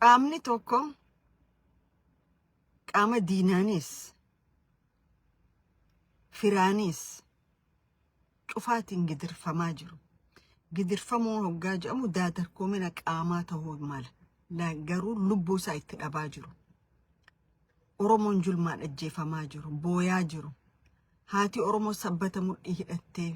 Qaamni tokko qaama diinaanis firaanis cufaatiin gidirfamaa jiru. Gidirfamuun hoggaa jedhamu daadarkoomina qaamaa ta'uu mala. Garuu lubbuu isaa itti dhabaa jiru. Oromoon julmaan ajjeefamaa jiru, booyaa jiru. Haati Oromoo sabbata mudhii hidhattee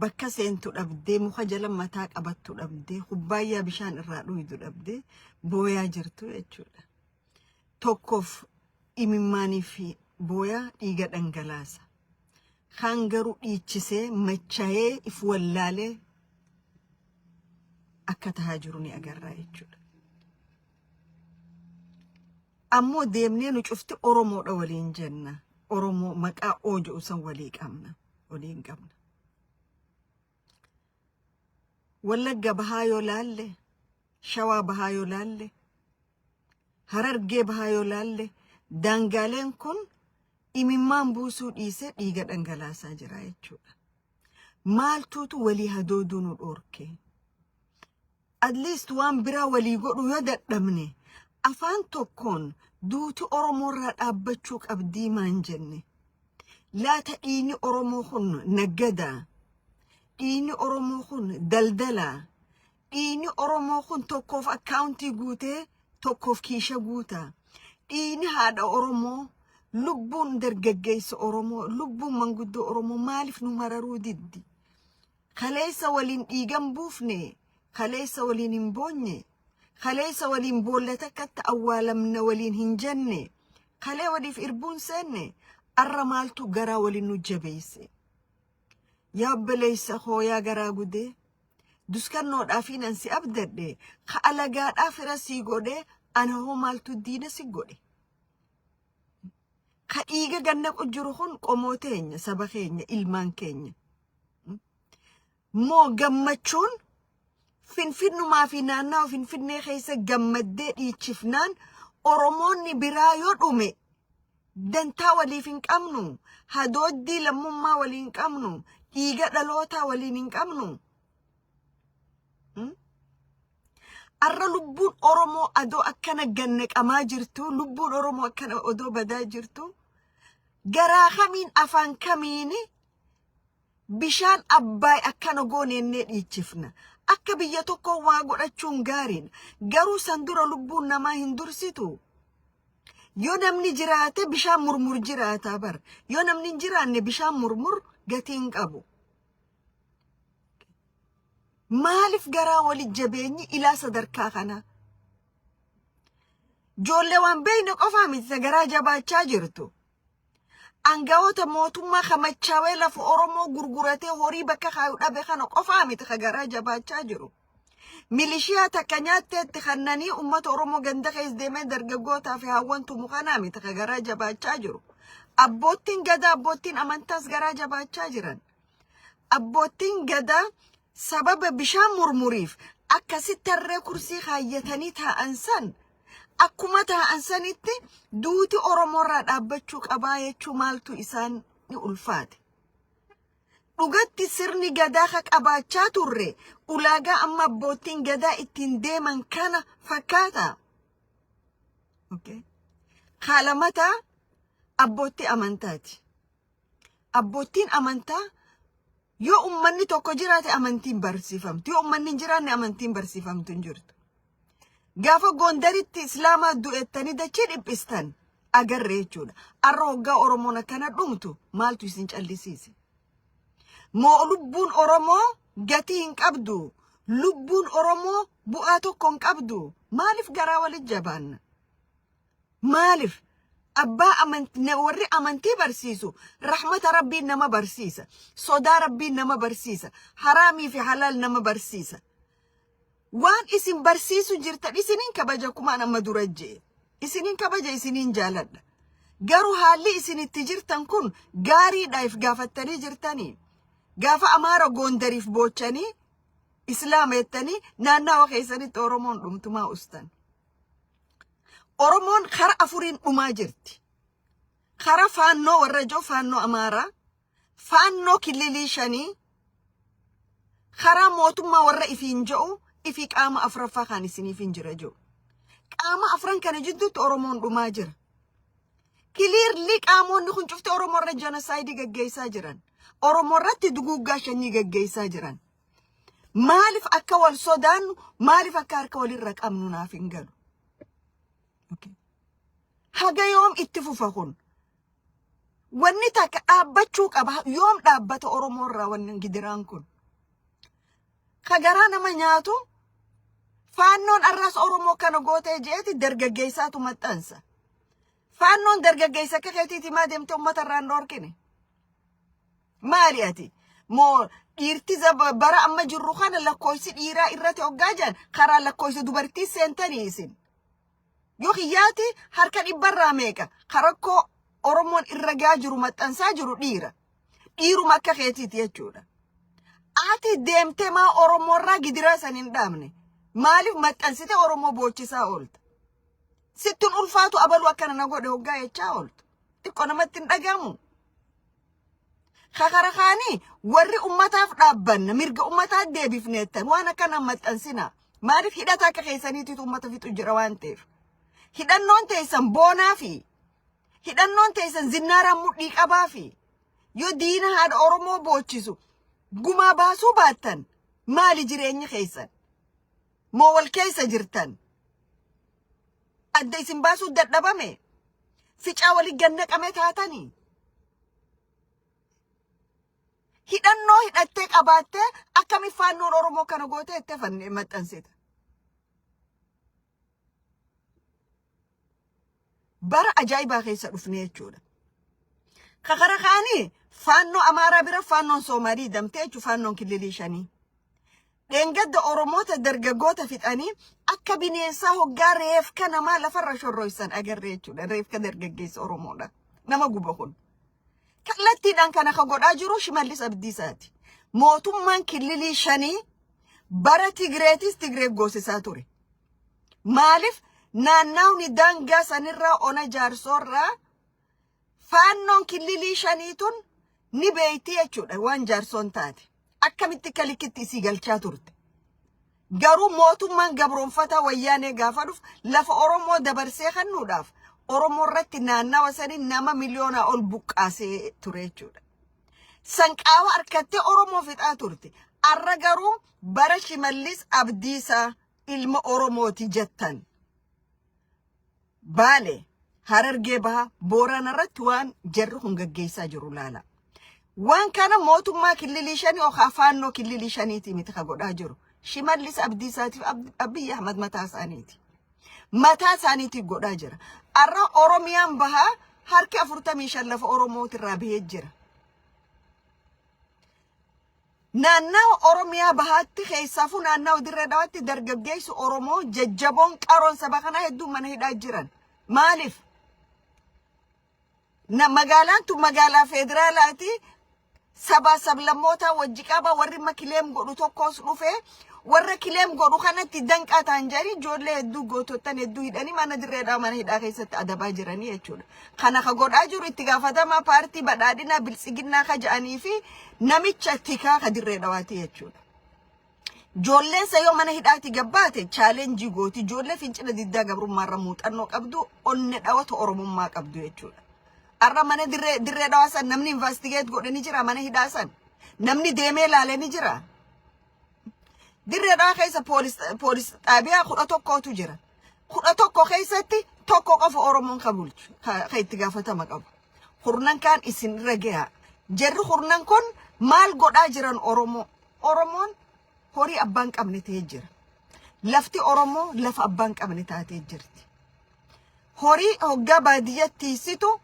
bakka seentu dhabdee, muka jala mataa qabattu dhabdee, kubbaayyaa bishaan irraa dhuydu dhabdee booyaa jirtu jechuudha. Tokkoof imimmaanii fi booyaa dhiiga dhangalaasa. Kaan garuu dhiichisee, machayee, if wallaalee akka tahaa jiru ni agarraa jechuudha. Ammoo deemnee nu cufti Oromoodha waliin jenna. Oromoo maqaa oo jedhu san walii qabna. Waliin qabna. Wallagga bahaa yoo laalle, Shawaa bahaa yoo laalle, Harargee bahaa yoo laalle, daangaaleen kun imimmaan buusuu dhiisee dhiiga dhangalaasaa jira jechuudha. Maaltuutu walii hadooduu nu dhoorke? At least waan biraa walii godhuu yoo dadhabne, afaan tokkoon duuti Oromoo irraa dhaabbachuu qabdii maan jenne? Laata dhiigni Oromoo kun naggadaa? Dhiigni Oromoo kun daldalaa? Dhiigni Oromoo kun tokkoof akkaawuntii guutee tokkoof kiisha guutaa? Dhiigni haadha Oromoo, lubbuun dargaggeessa Oromoo, lubbuun manguddoo Oromoo maaliif nu mararuu diddi? Kaleessa waliin dhiigan buufne, kaleessa waliin hin boonye, kaleessa waliin boolla takkatti awwaalamna waliin hin jenne, kalee waliif irbuun seenne, arra maaltu garaa waliin nu jabeesse? Yaa obboleessa koo, yaa garaa gudee, duskannoodhaafiin an si abdadhe, ka alagaadhaa fira sii godhe, ana hoo maaltu diina si godhe? Ka dhiiga gannaqu jiru kun qomoo teenya, saba keenya, ilmaan keenya. Moo gammachuun Finfinnumaa fi naannawa Finfinnee keessa gammaddee dhiichifnaan Oromoonni biraa yoo dhume dantaa waliif hin qabnu, hadooddii lammummaa walii hin qabnu, dhiiga dhalootaa waliin hin qabnu. Arra lubbuun Oromoo adoo akkana gannaqamaa jirtu, lubbuun Oromoo akkana odoo badaa jirtu, garaa kamiin afaan kamiin bishaan Abbaay akkana gooneennee dhiichifna? Akka biyya tokkoo waa godhachuun gaariidha. Garuu san dura lubbuun namaa hin dursitu. Yoo namni jiraate bishaan murmur jiraata bar. Yoo namni hin jiraanne bishaan murmur gatii hin qabu. Maaliif garaa wali jabeenyi ilaa sadarkaa kanaa? Ijoollee waan beekne qofaa miti ta garaa jabaachaa jirtu. Aangawoota mootummaa ka machaawee lafa Oromoo gurguratee horii bakka kaayu dhabe kana qofaa miti ka garaa jabaachaa jiru. Milishiyaa takka nyaatteetti kannanii uummata Oromoo ganda keessa deemee dargaggootaa fi haawwan tumu kanaa miti ka garaa jabaachaa jiru. Abboottiin gadaa, abboottiin amantaas garaa jabaachaa jiran. Abboottiin gadaa sababa bishaan murmuriif akkasitti tarree kursii kaayyatanii taa'an san, akkuma taa'an sanitti duuti Oromoorraa dhaabbachuu qabaa jechuu maaltu isaan ni ulfaate? Dhugatti sirni gadaa ka qabaachaa turre ulaagaa amma abboottiin gadaa ittiin deeman kana fakkaata. Okay. Kaalamataa abboottii amantaati. Abboottiin amantaa yoo ummanni tokko jiraate amantiin barsiifamtu. Yoo ummanni hin jiraanne amantiin barsiifamtu hin jirtu. Gaafa Gondaritti Islaamaa du'ettanii dachee dhiphistan agarre jechuudha. Arra hoggaa Oromoon akkana dhumtu maaltu isin callisiise? Moo lubbuun Oromoo gatii hin qabdu? Lubbuun Oromoo bu'aa tokko hin qabdu? Maaliif garaa walit jabaanna? Maaliif? Abbaa amantii, warri amantii barsiisu rahmata Rabbiin nama barsiisa. Sodaa Rabbiin nama barsiisa. Haraamii fi halaal nama barsiisa. Waan isin barsiisu jirtan isiniin kabaja, kumaan amma dura jee. Isiniin kabaja, isiniin jaaladha. Garuu haalli isin itti jirtan kun gaariidha if gaafattanii jirtanii? Gaafa Amaara Gondariif boochanii Islaama jettanii naannawa keessanitti Oromoon dhumtumaa ustan? Oromoon kara afuriin dhumaa jirti. Kara faannoo warra ijoo, faannoo Amaaraa, faannoo kililii shanii, karaa mootummaa warra ifiin jedhu, ifii qaama afuraffaa kan isiniif hin jira jiru. Qaama afran kana jidduutti Oromoon dhumaa jira. Clearly qaamonni kun cufti Oromoo irra genocide gaggeessaa jiran. Oromoo irratti duguuggaa sanyii gaggeessaa jiran. Maaliif akka wal sodaannu, maaliif akka harka walirra qabnu naaf hin galu. Haga yoom itti fufa kun? Wanni takka dhaabbachuu qaba. Yoom dhaabbata Oromoo irraa wanni gidiraan kun? Ka garaa nama nyaatu, Faannoon arraas Oromoo kana gootee jeeti dargaggeessaatu maxxansa. Faannoon dargaggeessa akka keetiiti maa deemtee uummata irraa hin dhorkine? Maali ati? Moo dhiirti bara amma jirru kana lakkoofsi dhiiraa irratti hoggaa jiran karaa lakkoofsa dubartii seentanii isin? Yoo kiyyaati harka dhibbarraa meeqa karakkoo Oromoon irra gaa jiru maxxansaa jiru dhiira. Dhiiruma akka keetiiti jechuudha. Ati deemtee maa Oromoorraa gidiraa san hin dhaabne? Maaliif maxxansite Oromoo boochisaa oolta? Sittin ulfaatu abaluu akkana na godhe hoggaa jechaa ooltu. Xiqqoo namatti hin dhagahamu. Kakara kaanii warri ummataaf dhaabbanna mirga ummataa deebifneettan waan akkana maxxansina. Maaliif hidhata akka keessaniititu ummata fixu jira waan ta'eef. Hidhannoon teessan boonaa fi hidhannoon teessan zinnaaraan mudhii qabaa fi yoo diina haadha Oromoo boochisu gumaa baasuu baattan maali jireenyi keessan? Moo wal keessa jirtan? Adda isin baasuu dadhabame? Ficaa walii gannaqame taatanii? Hidhannoo hidhattee qabaattee akkami Faannoon Oromoo kana gootee itti hafannee maxxansita? Bara ajaa'ibaa keessa dhufne jechuudha. Kakara kaanii Faannoo Amaaraa bira Faannoon Soomaalii damtee jechuudha, Faannoon kililii shanii. Dheengadda Oromoota dargaggoota fixanii akka bineensaa hoggaa reefka namaa lafarra shorroysan agarre jechuudha. Reefka dargaggeessa Oromoodha. Nama guba kun. Kallattiidhaan kana ka godhaa jiru Shimallis Abdiisaati. Mootummaan kililii shanii bara Tigreetis Tigree goosisaa ture. Maaliif naannawni daangaa sanirraa ona Jaarsoorraa Faannoon kililii shanii tun ni beeyti jechuudha waan Jaarsoon taate. Akkamitti akka likkitti isii galchaa turte. Garuu mootummaan gabroonfataa Wayyaanee gaafa dhufu lafa Oromoo dabarsee kennuudhaaf Oromoo irratti naannawa sanii nama miliyoonaa ol buqqaasee ture jechuudha. Sanqaawa harkattee Oromoo fixaa turte. Arra garuu bara Shimallis Abdiisaa ilma Oromooti jettan. Baale, Harargee Bahaa, Boorana irratti waan jarri kun gaggeessaa jiru laala. Waan kana mootummaa kililii shanii yookaan Faannoo kililii shaniitii miti ka godhaa jiru. Shimallis Abdiisaatiif Abiyyi Ahmad mataa isaaniiti. Mataa isaaniitiif godhaa jira. Arra Oromiyaan Bahaa harki 45 lafa Oromootirraa bahee jira. Naannawa Oromiyaa Bahaatti, keessaafuu naannawa Dirree Dhawaatti, dargaggeessi Oromoo jajjaboon qaroon saba kanaa hedduun mana hidhaa jiran. Maaliif? Na magaalaan tun magaalaa federaalaati. Sabaa sablammootaa wajji qaba. Warri amma claim godhu tokkos dhufe, warra claim godhu kanatti danqaa ta'an jedhanii ijoollee hedduu, gootottan hedduu hidhanii mana Dirree Dhawaa mana hidhaa keessatti adabaa jiranii jechuudha. Kana ka godhaa jiru itti gaafatamaa paartii badhaadhinaa Biltsiginnaa ka jedhanii fi namicha tikaa ka Dirree Dhawaati jechuudha. Ijoolleen isa yoo mana hidhaati gabbaate challenge gooti. Ijoollee fincila diddaa gabrummaarra muuxannoo qabdu, onne dhawata Oromummaa qabdu jechuudha. Har'a mana Dirree Dhawaa san namni investigate godhe ni jira? Mana hidhaa san namni deemee ilaale ni jira? Dirree Dhawaa keessa poolis xaabiyaa 11tu jira. 11 keessatti tokko qofa Oromoon ka bulchu, ka itti gaafatama qabu. Kurnan kaan isin irra gahaa. Jarri kurnan kun maal godhaa jiran Oromoo? Oromoon horii abbaan qabne ta'ee jira. Lafti Oromoo lafa abbaan qabne taatee jirti. Horii hoggaa baadiyyatti tiisitu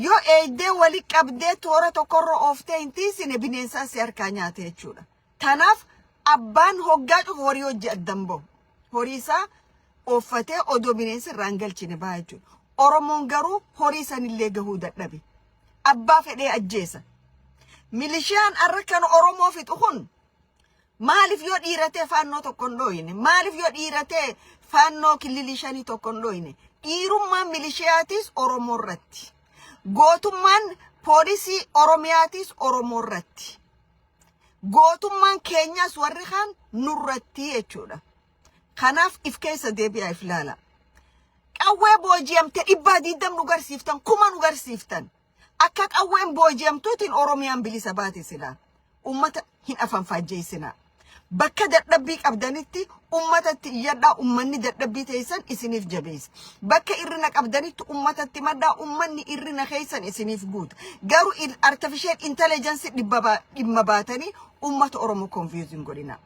yoo eeydee wali qabdee toora tokkorra ooftee hin tiisine, bineensaa si harkaa nyaate jechuudha. Kanaaf abbaan hoggaa cufu horii hojii addan bahu. Horii isaa ooffatee odoo bineensi irraa hin galchine baha jechuudha. Oromoon garuu horii sanillee gahuu dadhabe. Abbaa fedhee ajjeesa. Milishiyaan arra kan Oromoo fixu kun maaliif yoo dhiiratee Faannoo tokko hin dhooyine? Maaliif yoo dhiiratee Faannoo kililii shanii tokko hin dhooyine? Dhiirummaan milishiyaatis Oromoo irratti. Gootummaan poolisii Oromiyaatis Oromoo irratti. Gootummaan keenyaas warri kaan nurratti jechuudha. Kanaaf if keessa deebi'aa, if laala. Qawwee booji'amte 120 nu garsiiftan, 1000 nu garsiiftan. Akka qawween booji'amtuutiin Oromiyaan bilisa baate silaa. Ummata hin afanfaajjeessinaa. Bakka dadhabbii qabdanitti ummatatti iyyadhaa, ummanni dadhabbii teessan isiniif jabeessa. Bakka irrina qabdanitti ummatatti maddaa, ummanni irrina keessan isiniif guuta. Garuu artificial intelligence dhimma baatanii ummata Oromoo confusing godhina.